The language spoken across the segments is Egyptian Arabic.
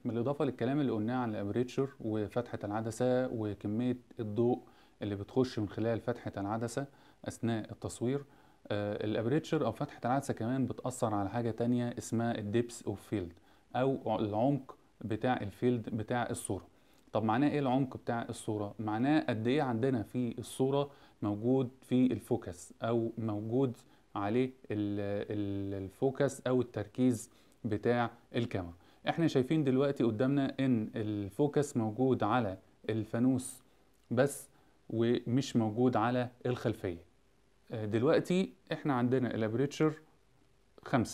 بالاضافة للكلام اللي قلناه عن ال aperture وفتحه العدسة وكمية الضوء اللي بتخش من خلال فتحه العدسة اثناء التصوير، ال aperture او فتحه العدسة كمان بتاثر على حاجة تانية اسمها ال depth of field او العمق بتاع ال field بتاع الصوره. طب معناه ايه العمق بتاع الصوره؟ معناه قد ايه عندنا في الصورة موجود في ال focus او موجود عليه ال focus او التركيز بتاع الكاميرا. احنا شايفين دلوقتي قدامنا ان ال focus موجود على الفانوس بس ومش موجود على الخلفية. دلوقتي احنا عندنا ال aperture 5،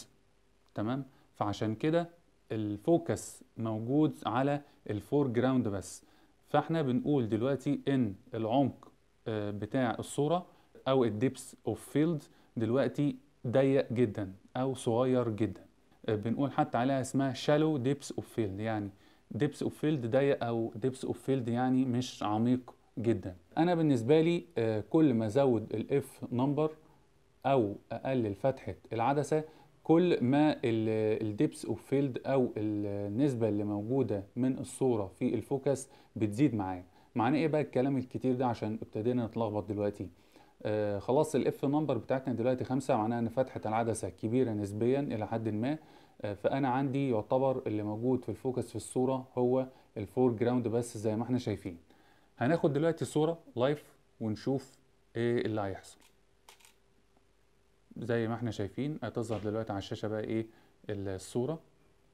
تمام؟ فعشان كده ال focus موجود على ال foreground بس. فاحنا بنقول دلوقتي ان العمق بتاع الصورة او ال depth of field دلوقتي ضيق جدا او صغير جدا. بنقول حتى عليها اسمها shallow depth of field، يعني depth of field ضيق او depth of field يعني مش عميق جدا. انا بالنسبة لي كل ما ازود ال F number او اقلل فتحه العدسة كل ما ال depth of field او النسبة اللي موجودة من الصورة في ال focus بتزيد معايا. معناه ايه بقى الكلام الكتير ده عشان ابتدينا نتلخبط دلوقتي؟ خلاص ال F number بتاعتنا دلوقتي 5، معناها ان فتحه العدسة كبيرة نسبيا الى حد ما. فانا عندي يعتبر اللي موجود في ال focus في الصورة هو ال foreground بس زي ما احنا شايفين. هناخد دلوقتي صوره live ونشوف ايه اللي هيحصل. زي ما احنا شايفين هتظهر دلوقتي على الشاشة بقى ايه الصورة،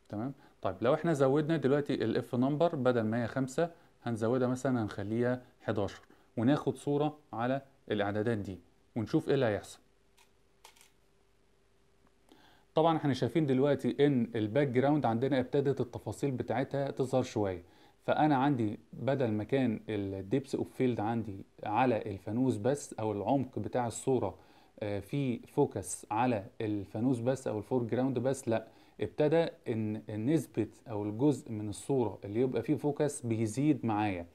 تمام؟ طيب لو احنا زودنا دلوقتي ال F number بدل ما هي 5 هنزودها مثلا هنخليها 11 وناخد صوره على الاعدادات دي ونشوف ايه اللي هيحصل. طبعا احنا شايفين دلوقتي ان ال background عندنا ابتدت التفاصيل بتاعتها تظهر شوية. فانا عندي بدل ما كان ال depth of field عندي على الفانوس بس او العمق بتاع الصورة في focus على الفانوس بس او ال foreground بس، لا ابتدى ان نسبه او الجزء من الصورة اللي يبقى فيه focus بيزيد معايا.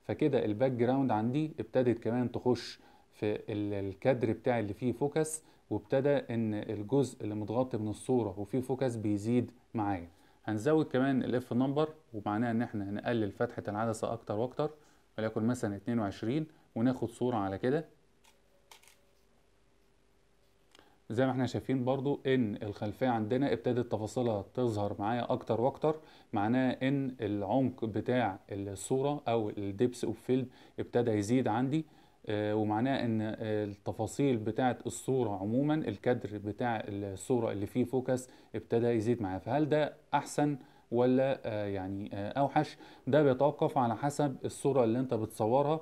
فكده ال background عندي ابتدت كمان تخش في الكادر بتاع اللي فيه focus، وابتدى ان الجزء اللي متغطي من الصورة وفيه focus بيزيد معايا. هنزود كمان ال F number ومعناها ان احنا نقلل فتحه العدسة اكتر واكتر، وليكن مثلا 22، وناخد صوره على كده. زي ما احنا شايفين برضو ان الخلفية عندنا ابتدت تفاصيلها تظهر معايا اكتر واكتر، معناه ان العمق بتاع الصورة او ال depth of field ابتدى يزيد عندي، ومعناه ان التفاصيل بتاعه الصورة عموما الكادر بتاع الصورة اللي فيه focus ابتدى يزيد معايا. فهل ده احسن ولا يعني اوحش؟ ده بيتوقف على حسب الصورة اللي انت بتصورها،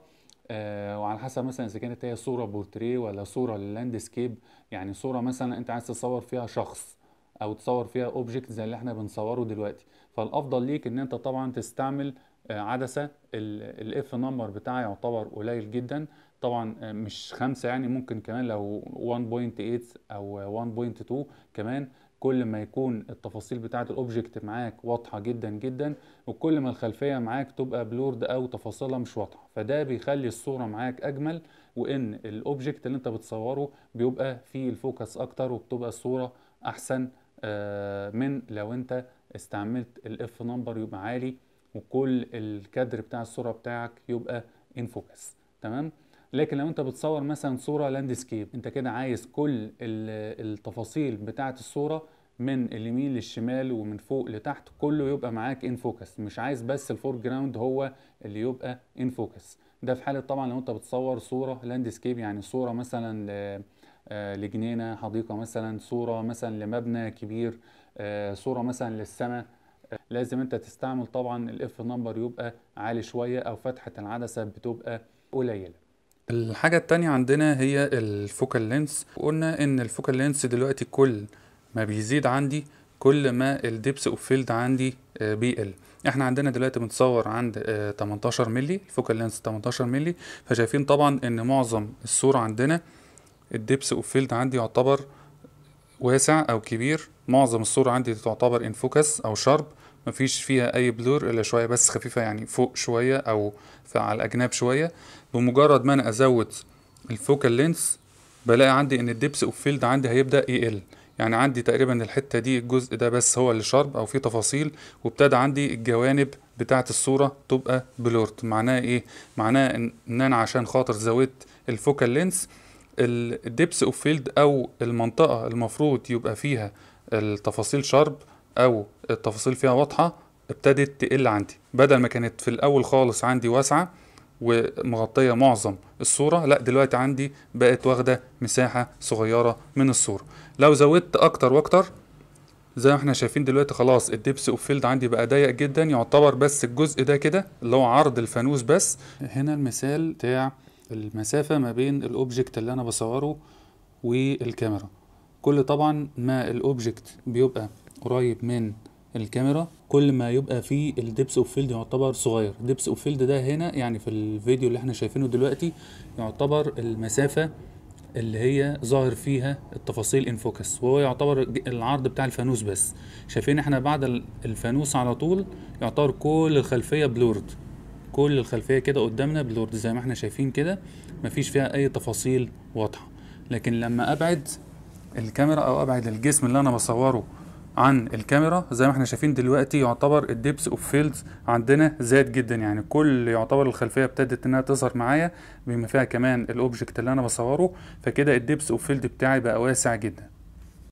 وعلى حسب مثلا اذا كانت هي صوره بورتريه ولا صوره لل landscape. يعني صوره مثلا انت عايز تصور فيها شخص او تصور فيها object زي اللي احنا بنصوره دلوقتي، فالافضل ليك ان انت طبعا تستعمل عدسة ال F number بتاعها يعتبر قليل جدا، طبعا مش 5، يعني ممكن كمان لو 1.8 او 1.2 كمان. كل ما يكون التفاصيل بتاعه ال object معاك واضحة جدا جدا، وكل ما الخلفية معاك تبقى blurred او تفاصيلها مش واضحة، فده بيخلي الصورة معاك اجمل، وان ال object اللي انت بتصوره بيبقى فيه ال focus اكتر وبتبقى الصورة احسن من لو انت استعملت ال F number يبقى عالي وكل الكادر بتاع الصورة بتاعك يبقى in focus، تمام؟ لكن لو انت بتصور مثلا صوره landscape، انت كده عايز كل التفاصيل بتاعه الصورة من اليمين للشمال ومن فوق لتحت كله يبقى معاك in focus، مش عايز بس ال foreground هو اللي يبقى in focus. ده في حاله طبعا لو انت بتصور صوره landscape، يعني صوره مثلا لجنينه حديقة، مثلا صوره مثلا لمبنى كبير، صوره مثلا للسماء، لازم انت تستعمل طبعا ال F number يبقى عالي شوية او فتحه العدسة بتبقى قليله. الحاجة التانية عندنا هي ال focal length. قلنا ان ال focal length دلوقتي كل ما بيزيد عندي كل ما ال depth of field عندي بيقل. احنا عندنا دلوقتي بنتصور عند 18 ملي، ال focal length 18 ملي، فشايفين طبعا ان معظم الصورة عندنا ال depth of field عندي يعتبر واسع او كبير، معظم الصورة عندي تعتبر in focus او sharp، مفيش فيها اي blur الا شوية بس خفيفة، يعني فوق شوية او على الاجناب شوية. بمجرد ما انا ازود ال focal length بلاقي عندي ان ال depth of field عندي هيبدأ يقل، يعني عندي تقريبا الحتة دي الجزء ده بس هو اللي sharp او فيه تفاصيل، وابتدى عندي الجوانب بتاعة الصورة تبقى blurred. معناها ايه؟ معناها ان انا عشان خاطر زودت ال focal length، ال depth of field او المنطقة المفروض يبقى فيها التفاصيل sharp او التفاصيل فيها واضحة ابتدت تقل عندي. بدل ما كانت في الاول خالص عندي واسعة ومغطية معظم الصورة، لا دلوقتي عندي بقت واخدة مساحة صغيرة من الصورة. لو زودت اكتر واكتر زي ما احنا شايفين دلوقتي خلاص ال depth of field عندي بقى ضيق جدا، يعتبر بس الجزء ده كده اللي هو عرض الفانوس بس. هنا المثال بتاع المسافة ما بين ال object اللي انا بصورة والكاميرا. كل طبعا ما ال object بيبقى قريب من الكاميرا كل ما يبقى فيه ال depth of field يعتبر صغير. depth of field ده هنا يعني في الفيديو اللي احنا شايفينه دلوقتي يعتبر المسافة اللي هي ظاهر فيها التفاصيل in focus، وهو يعتبر العرض بتاع الفانوس بس. شايفين احنا بعد الفانوس على طول يعتبر كل الخلفية blurred، كل الخلفية كده قدامنا blurred زي ما احنا شايفين كده، مفيش فيها اي تفاصيل واضحة. لكن لما ابعد الكاميرا او ابعد الجسم اللي انا بصورة عن الكاميرا زي ما احنا شايفين دلوقتي يعتبر ال depth of field عندنا زاد جدا، يعني كل يعتبر الخلفية ابتدت انها تظهر معايا بما فيها كمان ال object اللي انا بصورة، فكده ال depth of field بتاعي بقى واسع جدا.